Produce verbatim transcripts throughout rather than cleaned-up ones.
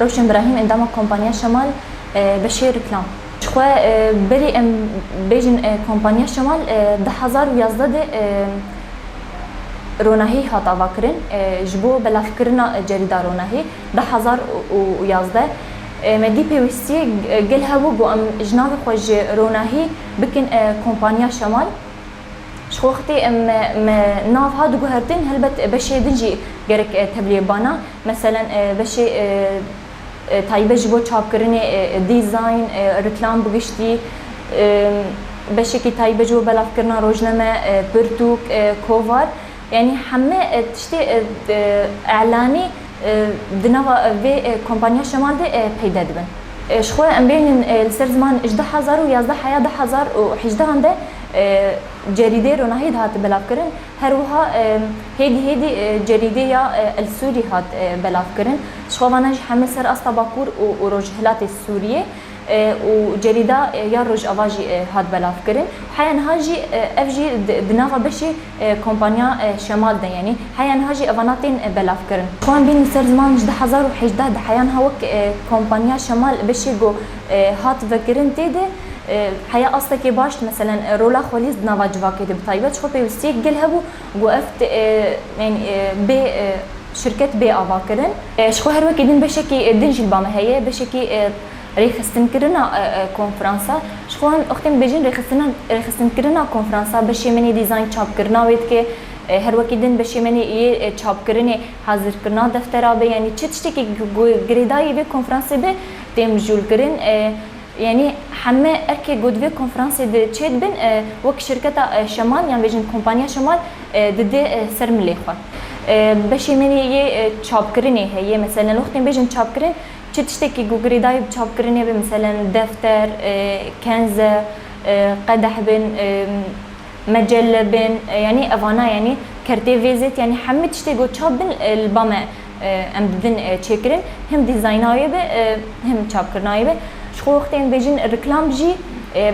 Rewşen Brahîm, endama kompanya Şemal, e, beşê reklam. Ji xwe, e, berî em bêjin, e, kompanya Şemal, e, du hezar û yazdeh de, e, Ronahî hat avakirin, e, ji bo belavkirina, e, cerîda Ronahî, du hezar û yazdeh. E, me dî pêwîstiyê, e, gel hebû, got em ji navê xwe ji Ronahî bikin, e, kompanya Şemal. Ji xwe wextê em, me nav hat guhertin, helbet beşê din jî gerek, e, tevliyê bana. Meselen, e, beşê, e, e, taybet ji bo çapkirinê, e, e, dîzayn, e, reklam bi giştî, e, beşekî taybet ji bo belavkirina rojname, e, pirtûk, e, kovar. Yanî heme, e, tiştê, e, e, elanî, e, di nava, e, vê, e, kompanya Şemal de, e, peyde dibin. E, ji xwe em bênin, e, li ser ziman ji du hezar û yazdeh heya du hezar û hejdehan de, e, cerîdê Ronahî dihate belavkirin. Her wiha, e, hêdî hêdî, e, cerîdê ya, e, El Sûrî hat, e, belavkirin. Ji xwe vana jî hemî ser asta Bakur û, û Rojhilatê Sûriyê, e, û cerîda, e, ya Rojava jî, e, hat belavkirin. Heya niha jî, e, ev jî di, di nava beşê, e, kompanya, e, Şemal de, yanî heya niha jî evana tên, e, belavkirin. Ji xwe em bînin ser ziman ji du hezar û hejdeh de heya niha wek, e, kompanya Şemal beşê ku, e, hat vekirin tê de, e, heya astekê baş, meselen, e, rola xwelîz di nava civakê de bi taybet, ji xwe pêwîstiyek gel hebû ku ev te-, e, yanî, e, bê, e, şirket bê avakirin. E, ji xwe her wekî din beşekî, e, din jî li ba me heye, beşekî, e, rêxistinkirina, e, e, konferansa. Ji xwe em wextê em bêjin rêxistina-, rêxistinkirina konferansa, beşê min ê dîzayn çapkirina wê dike, e, her wekî din beşê min ê yê, e, çapkirinê hazirkirina deftera be, yanî çi tiştekî gu-, gu-, girêdayî vê konferansê be, tê mijûlkirin. E, yanî heme erkê ku di vê konferansê de çêdibin, e, wek şirketa, e, Şemal, yan bêjin kompanya Şemal, e, dide, e, ser milê xwe. E, beşê min ê yê, e, çapkirinê heye, meselen, wextên bêjin çapkirin, çi tiştekî ku girêdayî bi çapkirinê be, meselen, defter, e, kenze, e, qedeh bin, e, mecelle bin, e, yanî evana, yanî kertê vêzêt, yanî hemî tiştê ku çap bin, e, li ba me, e, em didin, e, çêkirin. Him dîzayna wê be, e, him çapkirina wê be. Ji xwe wextê em bêjin reklam jî, e,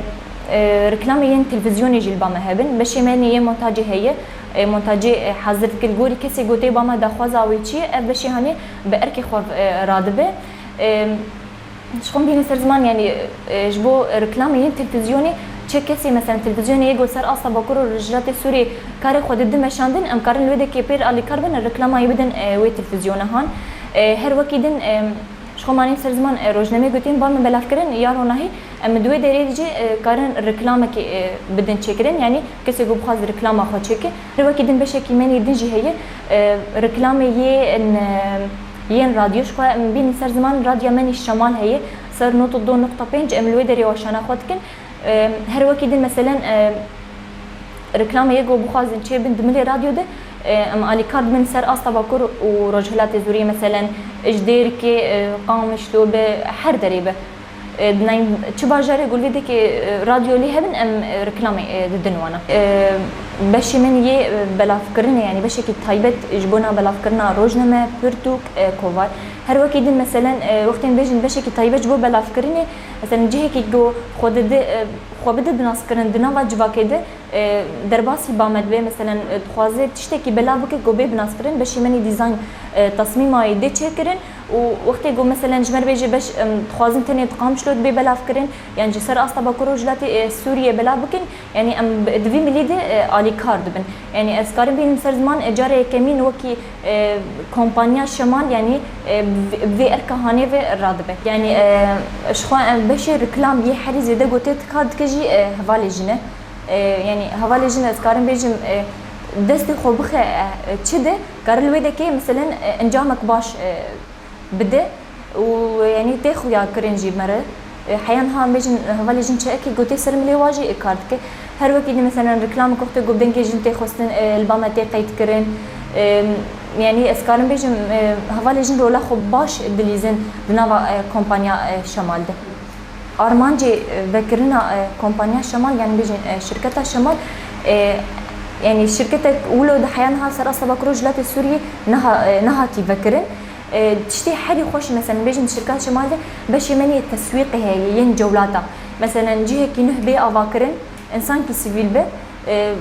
e, reklamê yên televîzyonê jî li ba me hebin. Beşê me yên yê montajê heye. E, montajê, e, hazir dike li gorî kesê ku tê ba me daxwaza wê çi ye, ev beşê hanê bi erkê xwe, e, radibe. E, Ji xwe bînin ser ziman, yanî, e, ji bo reklamê yên televîzyonê, çi kesê, meselen, televîzyonê yê ku ser asta Bakur û Rojhilatê Sûriyê karê xwe didi meşandin, em karin li wê dekê pêr alîkar bin, reklama yê bidin, e, wê televîzyona han. E, her wekî din, e, ji xwe manîn ser ziman, e, rojnameyê gotîn, ba me belavkirin, ya Ronahî, em di wê derê jî, e, karin reklamekê, e, bidin çêkirin, yanî kesê ku bixwaze reklama xwe çêke. Her wekî din beşekî menî din jî heye, e, reklamê yên, e, yên radyo. Ji xwe em bînin ser ziman, radya menî Şemal heye. Ser nod û du nokta pênc em li wê derê weşana xwe dikin. E, her wekî din, meselen, e, reklamê yê ku bixwazin çêbin di milê radyo de, e, em alîkar dibin ser asta Bakur û Rojhilatê Sûriyê, meselen, ji Dêrikê, e, Qamişlo be, her derê be. E, nayîn çi bajarê ku li vê dekê, e, radyo lê hebin, em, e, reklamê, e, didin wana. E, beşê min yê, e, belavkirinê, yanî beşekî taybet ji bona belavkirina rojname, pirtûk, e, kovar. Her wekî din, meselen, e, wextên bêjin beşekî taybet ji bo belavkirinê, meselen, cihekî ku xwe dide, e, xwe bide binaskirin di nava civakê de, e, derbasî ba me dibe, meselen, e, dixwaze tiştekî belav bike ku bê binaskirin, beşê min ê dîzayn, e, tasmîma yê dê çêkirin û wextê ku, meselen, ji me re bêje beş, em, dixwazin tenê di Qamişlo de bê belavkirin, yan jî ser asta Bakur û Rojhilatê, e, Sûriyê belav bikin, yanî em bi-, di vî milî de, e, alîkar dibin. Yanî ez karim bînim ser ziman, e, cara yekemîn wekî, e, kompanya Şemal, yanî, e, bi vê, bi vê erka hanê ve radibe. Yanî, e, ji xwe, e, beşê reklam yê herî zêde ku tê kar dike jî, e, hevalê jin e. E, yanî hevalê jin, ez karim bêjim, e, destê xwe bixe, e, çi de, kare li wê dekê, meselen, e, encamek baş, e, bide û, e, yanî tê xuya kirin jî me re. E, heya niha em bêjin, e, hevalê jin çi eke ku tê ser milê wa jî, e, kar dike. Her wekî dî, meselen, reklamek wextê ku bi dengê jin tê xwestin, e, li ba me tê qeyd kirin. E, yanî ez karim bêjim, e, hevalê jin rola xwe baş dilîzin di nava, e, kompanya, e, Şemal de. Armancê, e, vekirina, e, kompanya Şemal, yanî bêjin, e, şirketa Şemal, e, yanî şirketek wilo di heya niha ser asta Bakur û Rojhilatê Sûriyê neha-, e, nehatî vekirin. E, tiştê herî xweş, meselen, bêjin di şirket Şemal de beşê menî teswîqê heye, yên cewlata. Meselen, cihekî nuh bê avakirin, Însankî sivîl be, e, e,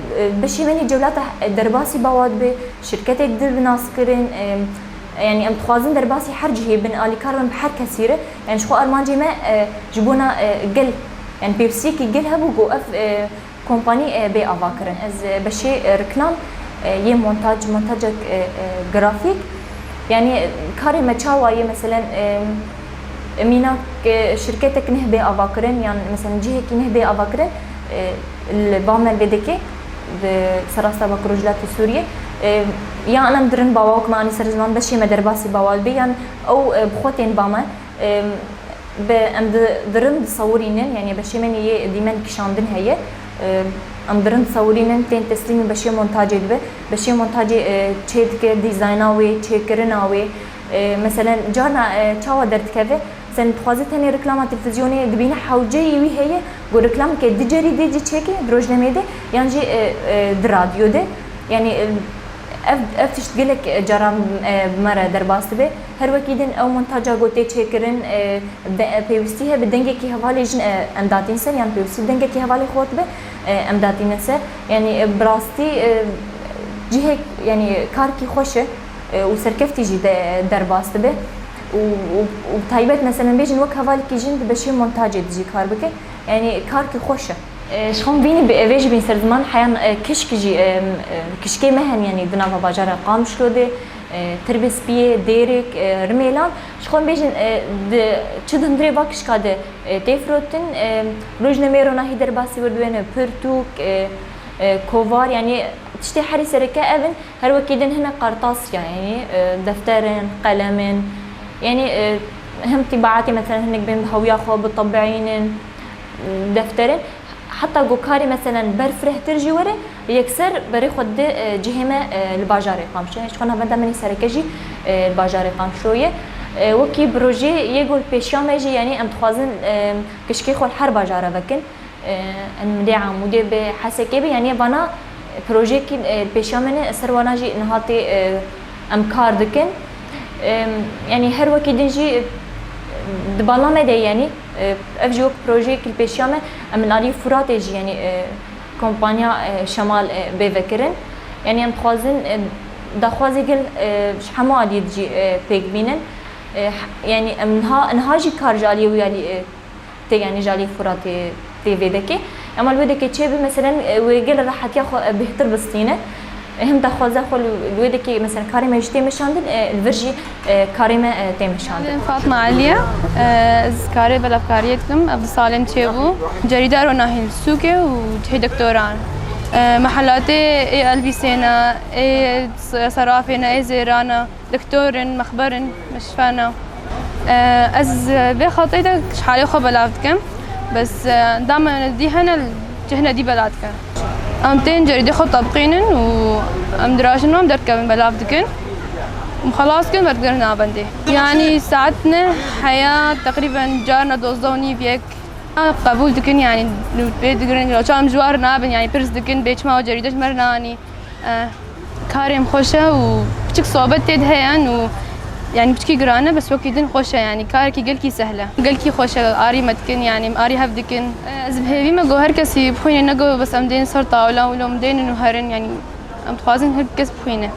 beşê me nê cewlata derbasî bawa dibe, şirketê dibe naskirin, e, yanî em dixwazin derbasî her cihê bin, alîkar bin bi her kesî re. Yanî ji xwe armancê me, e, ji bona, e, gel, yanî pêwistiyekî gel hebû ku ev, e, kompanî, e, bê avakirin. Ez, e, beşê, e, reklam, e, yê montaj, montajek, e, e, grafîk. Yanî, e, karê me çawa ye, meselen, e, mînak, e, şirketek neh bê avakirin, yan, meselen, cihekî neh bê avakirin, e, li ba me li vê dekê, di serasta Bakur Rojhilatê Sûriyê, e, yan em dirin bawa wek me anî ser ziman beşê me derbasî bawa dibe, yan ew, e, bi xwe tên ba me. E, Bi, em di, dirin disewirînin, yanî beşê me nê yê dîmen kişandin heye. E, em dirin disewirînin, tên teslîmî beşê montacê dibe. Beşê montacê, e, çê dike, dîzayna wê, çêkirina wê. E, meselen, carna, e, çawa derdikeve, sen dixwaze tenê reklama televîzyonê dibîne hewceyê wî heye, ku reklameke dicerî dê cî çêke di rojnemeyê de, yan jî, e, e, di radyo de. Yanî, e, ev, ev tişt gelek, e, caran, e, bi me re derbas dibe. Her wekî din ew montaca ku tê çêkirin, e, de, e, pêwîstî hebe dengekî hevalê jin, e, em datîn ser, yan pêwîstî dengekî hevalê xort be, e, em datînin ser. Yanî, e, bi rastî, e, cihek, yanî karkî xweş e, e, û serkeftî jî de, derbas dibe. Û, û, û taybet, meselen, bêjin wek hevalekî jin di beşê montacê de jî kar bike. Yanî karkî xweş e. E, ji xwe em bînî bi evê jî bîn ser ziman heyan, e, kişk jî, e, e, kişkê me hen, yanî di nava bajara Qamişlo de, e, Tirbê Spiyê, Dêrik, e, Rimêlan. Ji xwe em bêjin, e, di çi di hundirê va kişka de, e, tê firotin, e, rojnameyê ronahî derbasî wir dibêne, pirtûk, e, e, kovar, yanî tiştê herî sereke ev in. Her wekî din hinek qertas, yanî, e, defter in, qelem in. Yanî, e, him tîbaetê, meselen, hinek bên bi hewiya xwe bitebeînin, e, defter in. Heta ku karê, meselen, ber firehtir jî were, yekser berê xwe dide, e, cihê me, e, li bajarê Qamişlo. Ji xwe navenda min ê sereke jî, e, li bajarê Qamişlo ye. E, wekî bi rojê yê ku li pêşiya me jî, yanî em dixwazin, e, kişkê xwe li her bajara vekin. E, em li Amûdê be, Hesekê be, yanî vana projeyekî, e, pêşiya me ne, ser wana jî niha tê, e, em kar dikin. E, yanî her wekî din jî, e, di bala me de, yanî, e, ev jî wek projeyekî li pêşiya me, em li alî Furatê jî, yanî, e, kompanya, e, Şemal, e, bê vekirin. Yanî em dixwazin, e, daxwazê gel, e, ji hemû aliyê jî, e, pêk bînin. E, h-, yanî em niha, niha jî kar ji aliyê wî alî, e, tê, yanî ji alî Furatê tê vê dekê. Ema li wê dekê çê bi, meselen, e, wê gel rehetiya xwe, e, bêhtir bistîne. E, him daxwaza xwe li, li wê dekê, meselen, karê me jî tê meşandin, e, li vir jî, e, karê me, e, tê meşandin. Fatma Aliye, e, ez karê belavkariyê dikim, ev du salên çêbû. Cerîde ronahî li sûkê û cihê doktoran. E, mehelatê ê elbîsêna, ê serafêna, ê zêrana. Doktor in, mexber in, meşfana. E, ez vê xeltê de ji halê xwe belav dikim. Bes, e, dama dî hene, cihne dî belav dikin. Em tên cerîdê xwe tebiqînin û em dirajin û em derkevin belav dikin. Em xelas dikin, werdigirin navendê. Yanî saet ne heya teqrîben carna dozdeh û nîv yek. Qebûl dikin, yanî pê digirin, roça em ji war nabin, yanî pirs dikin, bê çima ew cerîde ji me re nanî. E, karê em xweş e û piçik sohbet tê de heye û, yanî, piçikî giran e, bes wekî din xweş e, yanî, karekî gelkî sehl e. Gelkî xweş e, arî me dikin, yanî, em arî hev dikin. E, ez bi hêvî me got her kesî bixwîne, ne got bes em dên ser tawla û lom dênin û herin, yanî, em dixwazin her kes bixwîne.